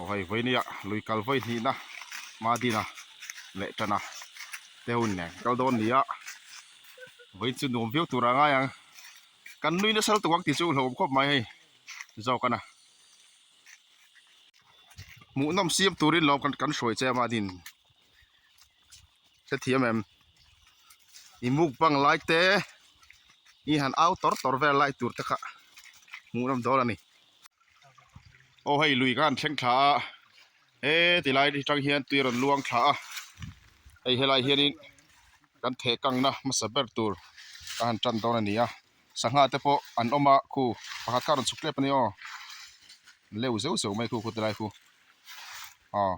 Aw hei vawinia lui kal vawi hnihna Madina leh tana te hun nen kal dawn ni a, vawiin chu nuam viau tur a ngai ang. Kan nui nasa lutuk ang tih chu hlauhawm khawp mai hei zawk a na. Hmuhnawm siam turin lawm kan kan hruai che a Madin. Hrethiam em? I mukbang lai te i han au tawr tawr vel lai tur te kha hmuhnawm dawn a ni. Aw hei lui kha an thleng thla a he ti lai atang hian tui a rawn luang thla a hei helai hianin kan theh kangna hmasa ber tur ka han tan dawn a ni a sangha te pawh an awm a khu pakhat kha a rawn chhuk tep a ni aw leu zeuh zeuh mai khu khu ti lai khu aw.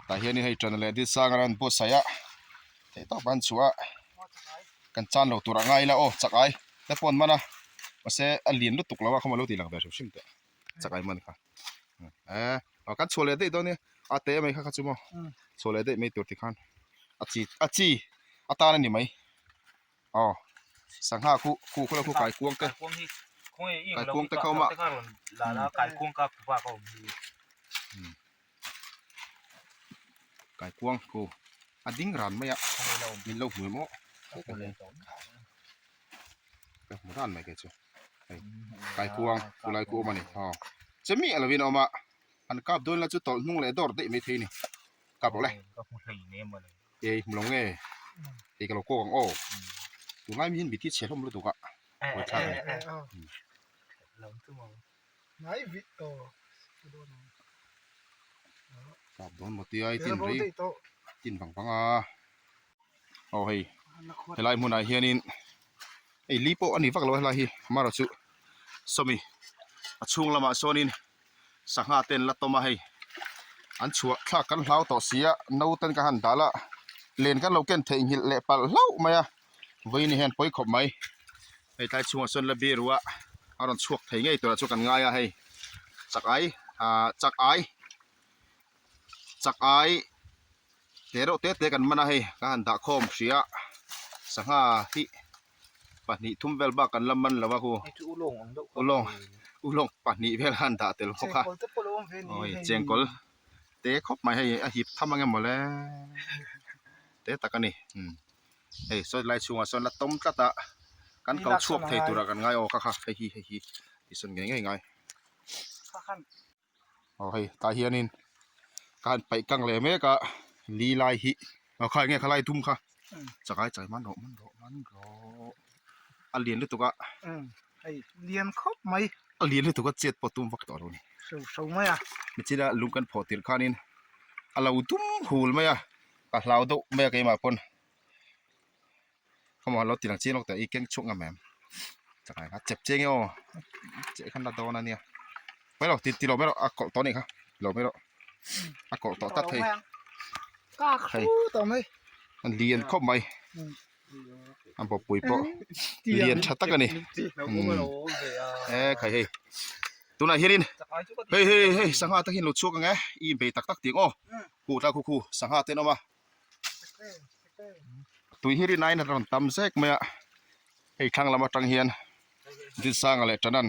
Tah hianin hei ṭana leh dil sanga an buatsaih a theih tawp an chhuah a kan chan lo tur a ngai ila aw chak ai te pawh an man a mahse a lian lutuk lo a khawma lo tih lang ve hrim hrim teh chak ai man kha eh kan chhuah leh daih dawn nia a te mai kha kha chu maw chhuah leh daih mai tur tikhan a chi a chi atan a ni mai. Aw sangha khu khu khawlai khu kaikuang te kaikuang te kha awm a kaikuang khu a ding ran mai a min lo hmu em aw ka hmu ran mai kei chu hei kaikuang khulai khu awm a ni aw che miah lovin a awm a an kap dawn la chu tawlh hnung leh dawr daih maithei a ni kap rawh le. Ei hmu lo nge ei ka lo kawk ang aw tunlai mi hian mithi chhe hlawm lutuk a hawi thlak a ni kap dawn maw tia i tin rei tin vang vang a aw hei helai hmunah hianin hei li pawh a ni vak lo a helai hi amaherawhchu sawmi a chhung lamah sawnin sangha te an la tawm a hei an chhuah thlak kan hlau tawh si a no ten ka han dah la len kan lo ken theihnghilh leh palh hlauh mai a vawiin hian pawi khawp mai hei tlai chhungah sawn la biru a a rawn chhuak thei ngei turah chu kan ngai a hei chak ai ah chak ai chak ai te reuh te te kan man a hei ka han dah khawm hrih a sangha hi. pahnih thum vel bak kan la man lo a hu ulawng ulawng pahnih vel khan dah tel bawk a awi chengkawl te khawp mai hei a hip tham ang em mawle te tak a ni umm hei sawi lai chhungah sawn la tawm tlat a kan ko chhuak thei turah kan ngai aw kha kha hei hi hei hi tihsawn ngei ngei ngai. Aw hei tah hianin ka han paih kang leh mek a li lai hi aw kha enge khalai dum kha chakai chai man rawh man rawh man rawh a lian lutuk a hei lian khawp mai a lian lutuk a chet pawh tum vak tawh lo ni hro hro mai a nichina lung kan phawh tirh khanin a lo dum hul mai a ka hlau deuh mai a keimah pawn. Khawmaw lo ti lang chiang lawk teh i keng chhuak ngam em chakai kha chep chiang e aw cheh khan la dawn a nia mai lo ti ti lo mai rawh a kawlh tawh a nih kha ti lo mai rawh a kawlh tawh tlat thei hei a lian khawp mai a bawppui pawh lian tha tak a ni e khai hei tunah hianin hei hei hei sangha te hi an lo chhuak ang e i inbei tak tak tih ang aw khuh tla khu khu sangha te an awm a. Tui hi rin aiin a rawn tam zek mai a hei thlang lam atang hian Dinsanga leh Tanan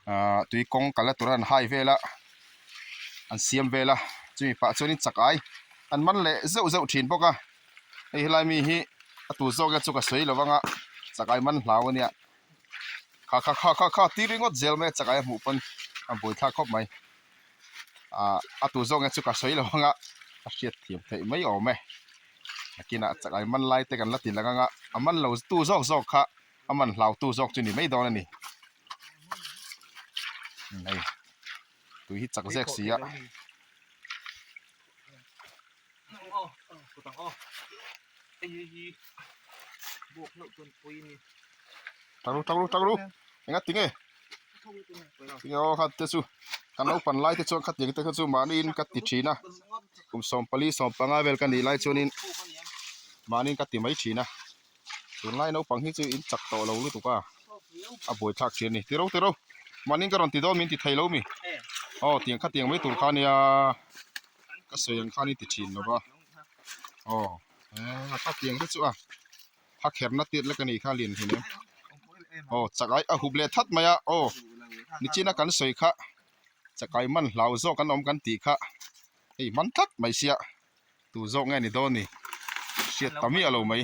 ahh tui kawng kalna tur an hai vel a an siam vel a chumi pah chuanin chak ai an man leh zeuh zeuh thin bawk a hei helai mi hi a tu zawk chu ka sawi lo vang a chak ai man hlau a nia kha kha kha kha kha ti ringawt zel mai a chak ai a hmuh pawn a buaithlak khawp mai. ah a tu zawk nge chu ka sawi lo ang a a hriat thiam theih mai awm e nakinah chakai man lai te kan la ti lang ang a a man lo tu zawk zawk kha a man hlau tu zawk chu ni mai dawn a ni hei tui hi chak zek si a. Tang ru tang ru tang ru enga tinge tinge aw kha te chu kan naupan lai te chuan khatiang te kha chu mahniin ka ti thin a kum 14 15 vel ka nih lai chuanin mahniin ka ti mai thin a tunlai naupang hi chu in chak tawh lo lutuk a a buaithlak thin a ni tiro tiro mahniin ka rawn ti dawn min ti thei lo mi aw tiang khatiang mai tur kha nia ka sawi ang khan i ti thin lo va aw khatiang te chu a. a kherna tir lek a nih kha lian hlin em aw chak ai a hup leh that mai a aw nichina kan sawi kha. Chakai man hlau zawk an awm kan tih kha hei man tlat mai sia tu zawk nge ni dawn ni hriat ta miah lo mai.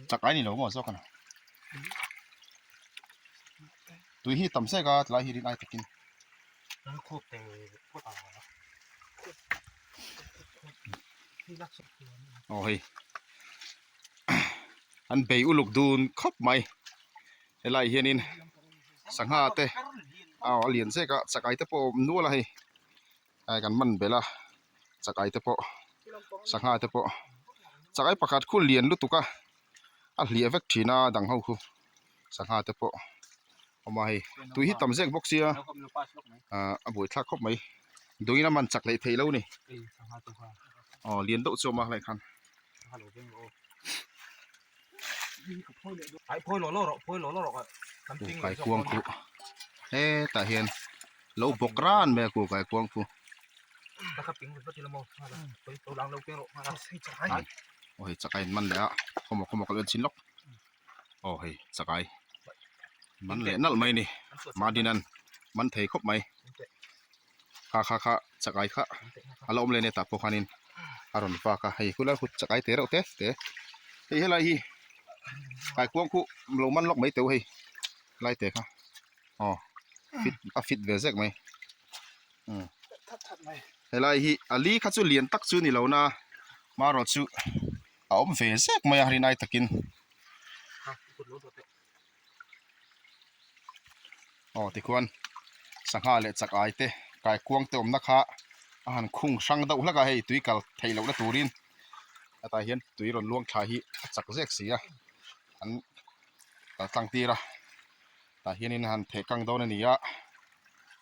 Chakai ni lo maw zawk a ni tui hi tam zek a tlai hi rin ai takin. Aw hei an bei uluk dun khawp mai helai hianin sangha te aw a lian zek a chakai te pawh a awm nual a hei ai kan man belh a chakai te pawh sangha te pawh chakai pakhat khu lian lutuk a a hliah vek thin a dang ho khu sangha te pawh awm a hei tui hi tam zek bawk sia ah a buaithlak khawp mai dawngin a man chak leh theih lo a ni aw lian deuh chu a awm a helaiah khan. Kaikuang khu hetah hian lo bawk ran mai a ku kaikuang khu aw hei chakai an man leh a khawmaw khawmaw ka lo en chhin lawk. Aw hei chakai man leh nalh mai a ni Martin-a'n man thei khawp mai kha kha kha chakai kha a la awm leh a nia tah pawh khanin a rawn vak a hei khulai khu chakai te reuh te te hei helai hi kaikuang khu lo man lawk mai teuh hei lai te kha aw fit a fit ve zek mai umm helai hi a li kha chu lian tak chu ni lo na marawh chu. A awm ve zek mai a rinai takin aw tikhuan sangha leh chak ai te kaikuang te awmna kha a han khung hrang deuh hlek a hei tui kal theih lohna turin hetah hian tui rawn luang thla hi a chak zek si a an kal tlang tir a tah hianin a han theh kang dawn a ni a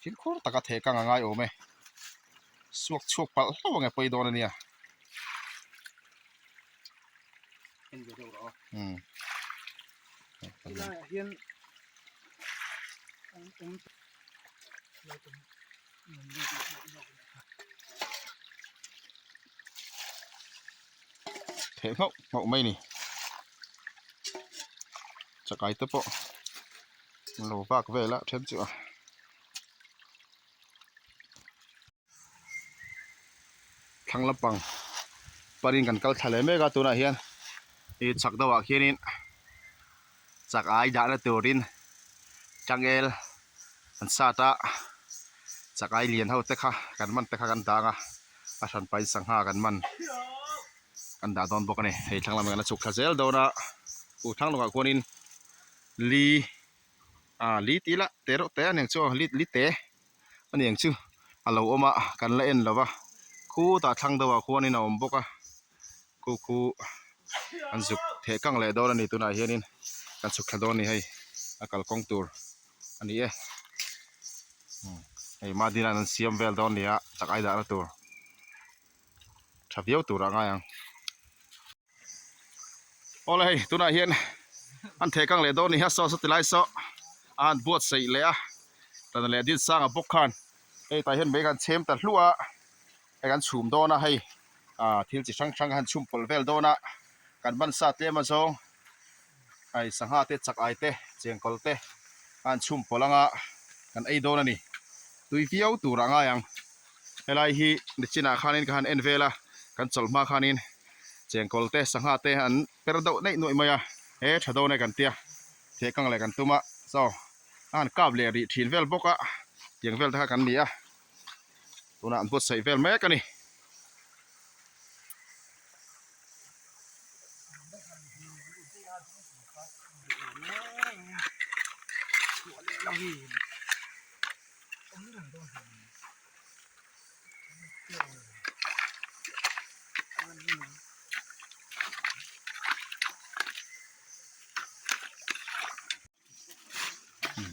fimkhur taka theh kang a ngai awm e suak chhuak palh hlauh ang e pawi dawn a nia. Theh nghauh nghauh mai a ni chakai te pawh an lo vak vel a then chu a. Thlang lampang parin kan kal thla leh mek a tunah hian ih chhak deuhah khianin chak ai dahna turin changel an sat a chak ai lian ho te kha kan man te kha kan dang a a hran pahin sangha kan man kan dah dawn bawk a ni hei thlang lamah hian a chhuk thla zel dawn a uh thlang lawkah khuanin li ah li tih lah te reuh te a niang chu aw li li te. A ni ang chu a lo awm a kan la en lo va khutah thlang deuh ah khuanin a awm bawk a khu khu an zuk theh kang leh dawn a ni tunah hianin kan chhuk thla dawn a ni hei a kalkawng tur a ni e hei Madina'n an siam vel dawn a ni a chak ai dahna tur tha viau tur ah a ngai ang. Awle hei tunah hian an theh kang leh dawn a ni a saw saw ti lai saw a han buatsaih leh a tana leh din sanga bawk khan hei tah hian mai kan chhem ta hluah a hei kan chhum dawn a hei ah thil chi hrang hrang a han chhum pawlh vel dawn a kan ban sa tlem a zawng hei sangha te chak ai te chengkawl te a han chhum pawlh anga kan ei dawn a ni tui viau tur ah ngai ang helai hi nichinah khanin ka han en vel a kan chawlh hma khanin chengkawl te sangha te an per deuh neih nuaih mai a he tha dawn e kan tia theh kang leh kan tum a chaw a han kap leh rih thin vel bawk a tiang vel te kha kan ni a tunah an buatsaih vel mek a ni.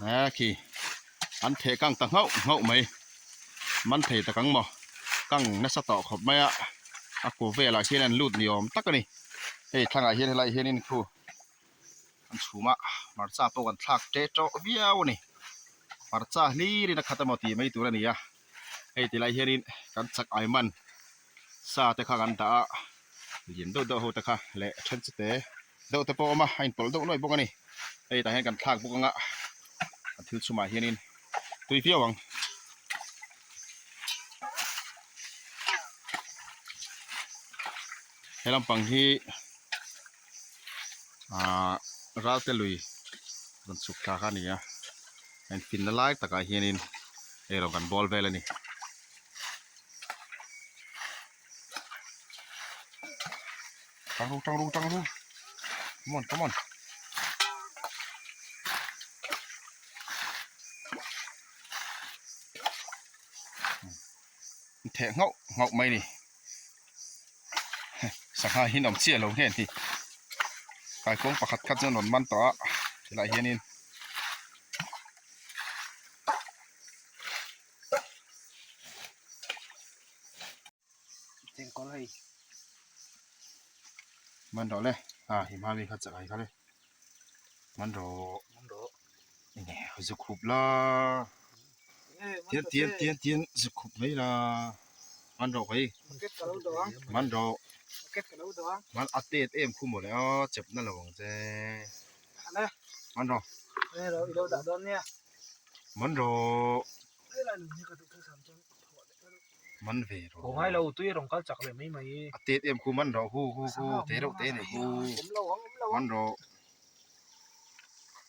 He khi an theh kang ta nghauh nghauh mai man thei tak ang maw kang nasa tawh khawp mai a a ku velah hian an lut ni awm tak a ni hei thlangah hian helaiah hianin khu an chhum a hmarcha pawh kan thlak teh tawh viau a ni hmarcha hlirin a khat emaw tih mai tur a ni a hei tilai hianin kan chak ai man. Sa te kha kan dah a, lian deuh deuh ho te kha leh then chu te deuh te pawh a awm a, a inpawlh deuh nuaih bawk a ni. Hei tah hian kan thlak bawk ang a, a thil chhumah hianin tui viau ang. He lampang hi ahh Ralte lui rawn chhuk thla kha a ni a, a infinna lai takah hianin hei rawn kan bawl vel a ni. Tang ru tang ru tang ru come on come on theh nghauh nghauh mai ni sangha hi an awm chiah lo nge ni kaikuang pakhat kha chuan rawn man tawh a tilai hianin. Chengkawl hei. Man rawh le. A hi hma mi kha chak ai kha le. Man rawh. Man rawh. Enge zu khup la. Tian tian tian tian zu khup mai la. Man rawh hei. Man rawh. Man a tet em khu mawle a chep na lo ang che. Man rawh. Man rawh. Man ve rawh. Aw ngai lo tui a rawn kal chak leh mai mai. A tet em khu man rawh hu hu hu te reuh te nei khu. Man rawh.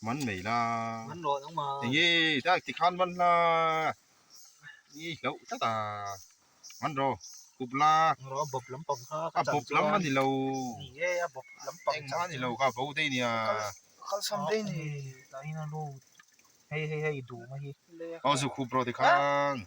Man mai la. Man rawh nangma. Enge tak tikhan man la. I hlauh tlat a. Man rawh. Kup la. Rawh a bawp lampang kha A bawp lam a ni lo. Ni e a bawp lampang. Engmah a ni lo kha bo daih nia. Kalsam daih ni. Tahin a lut. Hei hei hei duh mai hi. Aw zu khup rawh tikhan.